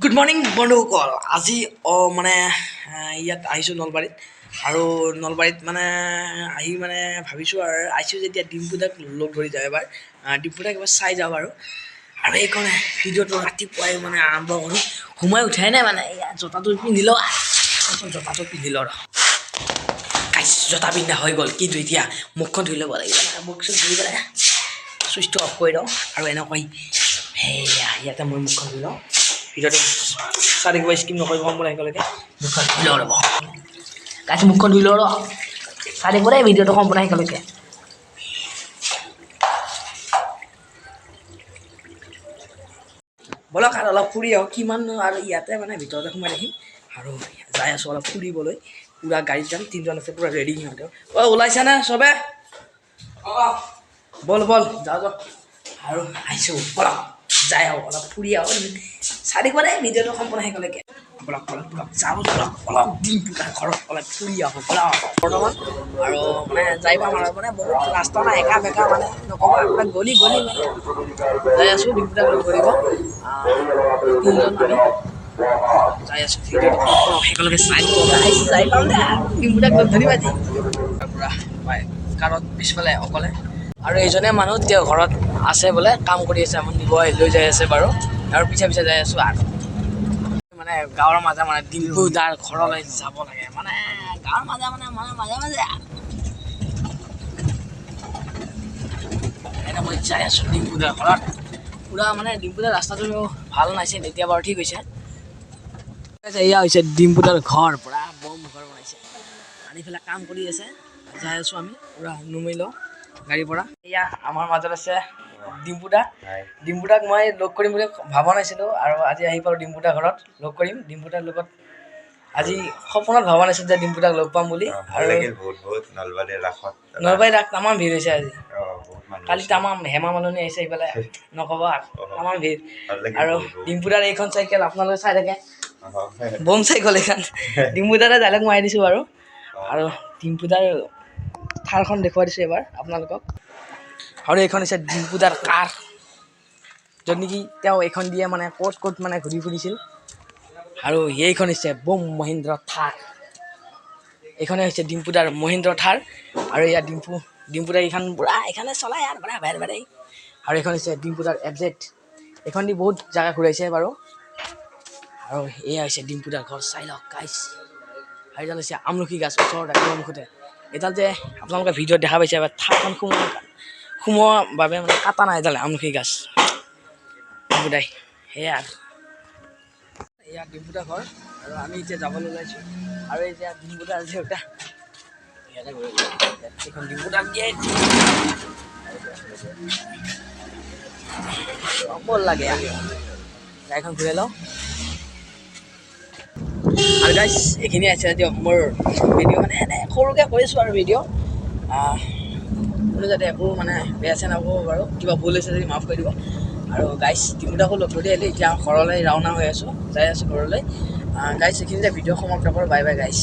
Good morning বন্ধুসকল। আজি মানে ইয়াত আহিছোঁ নলবাৰীত। আৰু নলবাৰীত মানে আহি মানে ভাবিছোঁ আৰু আহিছোঁ যেতিয়া ডিম্পুদাক লগ ধৰি যাওঁ এবাৰ, ডিম্পুদাক এবাৰ চাই যাওঁ বাৰু। আৰু এইখন ভিডিঅ'টো ৰাতিপুৱাই মানে আৰম্ভ কৰোঁ। সোমাই উঠাই নাই মানে ইয়াত জোতাটো পিন্ধি লওঁ, জোতাটো পিন্ধি লওঁ। গাইছ, জোতা পিন্ধা হৈ গ'ল, কিন্তু এতিয়া মুখখন ধুই ল'ব লাগিব। মুখ চুখ ধুই পেলাই চুইচটো অফ কৰি লওঁ আৰু এনেকৈ সেয়া ইয়াতে মই মুখখন ধুই লওঁ। ভিডিঅ'টো চাই থাকিব, স্কিপ নকৰিব সম্পূৰ্ণ শেষলৈকে। মুখখন ধুই লওঁ ৰ'ব গাইছ, মুখখন ধুই লওঁ ৰ, চাই থাকিব দেই ভিডিঅ'টো সম্পূৰ্ণ শেষলৈকে। ব'লক আৰু অলপ ফুৰি আহোঁ, কিমান আৰু ইয়াতে মানে ভিতৰতে সোমাই থাকিম। আৰু যাই আছোঁ অলপ ফুৰিবলৈ, পূৰা গাড়ীত যাম, তিনিজন আছে পূৰা ৰেডি সিহঁতেও। অ' ওলাইছেনে চবে? ব'ল ব'ল যাওঁ যাওঁ। আৰু আহিছোঁ, ব'লক যাই আহোঁ অলপ ফুৰি আহোঁ, চাই থাকিব দেই ভিডিঅ'টো সম্পূৰ্ণ শেষলৈকে। ব'লক ব'লক ব'লক যাওঁ ব'লক, অলপ ডিম্পুদাৰ ঘৰত অলপ ফুৰি আহোঁ ব'লক বৰ্তমান। আৰু মানে যাই পাম আৰু মানে বহুত ৰাস্তা নাই, একা বেকা মানে নক'ব, পুৰা গলি গলি মানে যাই আছোঁ ডিম্পুদাক লগ ধৰিব। তিনিজন আমি যাই আছোঁ, ভিডিঅ'টো সম্পূৰ্ণ শেষলৈকে চাই দিব। যাই পাম দে, ডিম্পুদাক লগ ধৰিম আজি। পূৰা কাৰত পিছফালে অকলে। আৰু এইজনে মানুহ তেওঁ ঘৰত আছে বোলে, কাম কৰি আছে, আমাক নিব লৈ যাই আছে বাৰু। আৰু পিছে পিছে যাই আছোঁ। আৰু মানে গাঁৱৰ মাজে মানে ডিম্পুদাৰ ঘৰলৈ যাব লাগে, মানে গাঁৱৰ মাজে মানে মানে মাজে মাজে এনেকৈ যাই আছোঁ ডিম্পুদাৰ ঘৰত। পূৰা মানে ডিম্পুদাৰ ৰাস্তাটো ভাল নাছিল, এতিয়া বাৰু ঠিক হৈছে। এয়া হৈছে ডিম্পুদাৰ ঘৰ, পূৰা বম ঘৰ বনাইছে। আনি পেলাই কাম কৰি আছে, যাই আছোঁ আমি। পূৰা নুমি লওঁ গাড়ীৰ পৰা। এয়া আমাৰ মাজত আছে ডিম্পুদা। ডিম্পুদাক মই লগ কৰিম বুলি ভবা নাছিলোঁ, আৰু আজি আহি পালোঁ ডিম্পুদা ঘৰত লগ কৰিম। ডিম্পুদাৰ লগত আজি সপোনত ভবা নাছিলোঁ যে ডিম্পুদাক লগ পাম বুলি। আৰু বহুত বহুত নলবাৰীৰ ৰাসত, নলবাৰীৰ ৰাস তামাম ভিৰ হৈছে আজি। কালি তামাম হেমা মালিনী আহিছে এইফালে, নক'ব আৰু তামাম ভিৰ। আৰু ডিম্পুদাৰ এইখন চাইকেল আপোনালোকে চাই থাকে, বম চাইকেল এইখন। ডিম্পুদাৰে ডাইলগ মাৰি দিছোঁ বাৰু। আৰু ডিম্পুদাৰ থাৰখন দেখুৱাই দিছোঁ এবাৰ আপোনালোকক। আৰু এইখন হৈছে ডিম্পুদাৰ কাৰ, য'ত নেকি তেওঁ এইখন দিয়ে মানে ক'ত ক'ত মানে ঘূৰি ফুৰিছিল। আৰু এইখন হৈছে বম মহিন্দ্ৰ থাৰ, এইখনে হৈছে ডিম্পুদাৰ মহিন্দ্ৰ থাৰ। আৰু ইয়াত ডিম্পুদাৰ এইখন পূৰা এইখনে চলায় আৰু পূৰা ভেৰ ভেৰাই। আৰু এইখন হৈছে ডিম্পুদাৰ এফ জেড, এইখন দি বহুত জেগা ঘূৰাইছে বাৰু। আৰু এয়া হৈছে ডিম্পুদাৰ ঘৰ, চাই লওক গাইছ। আৰু এইডাল হৈছে আমলখি গাছ ওচৰত একদম মুখতে। এডাল যে আপোনালোকে ভিডিঅ'ত দেখা পাইছে, এবাৰ থাৰখন সোমোৱাৰ বাবে মানে কাটা নাই এডাল আমলখি গাছ ডিম্পুদাই। সেয়া আৰু এয়া ডিম্পুদাৰ ঘৰ। আৰু আমি এতিয়া যাবলৈ ওলাইছোঁ। আৰু এতিয়া ডিম্পুদাৰ দেউতা ইয়াতে এইখন ডিম্পুদাৰ গেট, অকল লাগে গাড়ীখন ঘূৰাই লওঁ। আৰু গাইছ এইখিনি আছে দিয়ক মোৰ ভিডিঅ', মানে এনে সৰুকৈ কৰিছোঁ আৰু ভিডিঅ', কোনো যাতে একো মানে বেয়া চেয়া নাপাব বাৰু, কিবা ভুল হৈছে যদি মাফ কৰি দিব। আৰু গাইছ ডিম্পুদাকো লগ ধৰি আহিলে, এতিয়া ঘৰলৈ ৰাওনা হৈ আছোঁ, যাই আছোঁ ঘৰলৈ। গাইছ এইখিনিতে ভিডিঅ' সমাপ্ত কৰোঁ, বাই বাই গাইছ।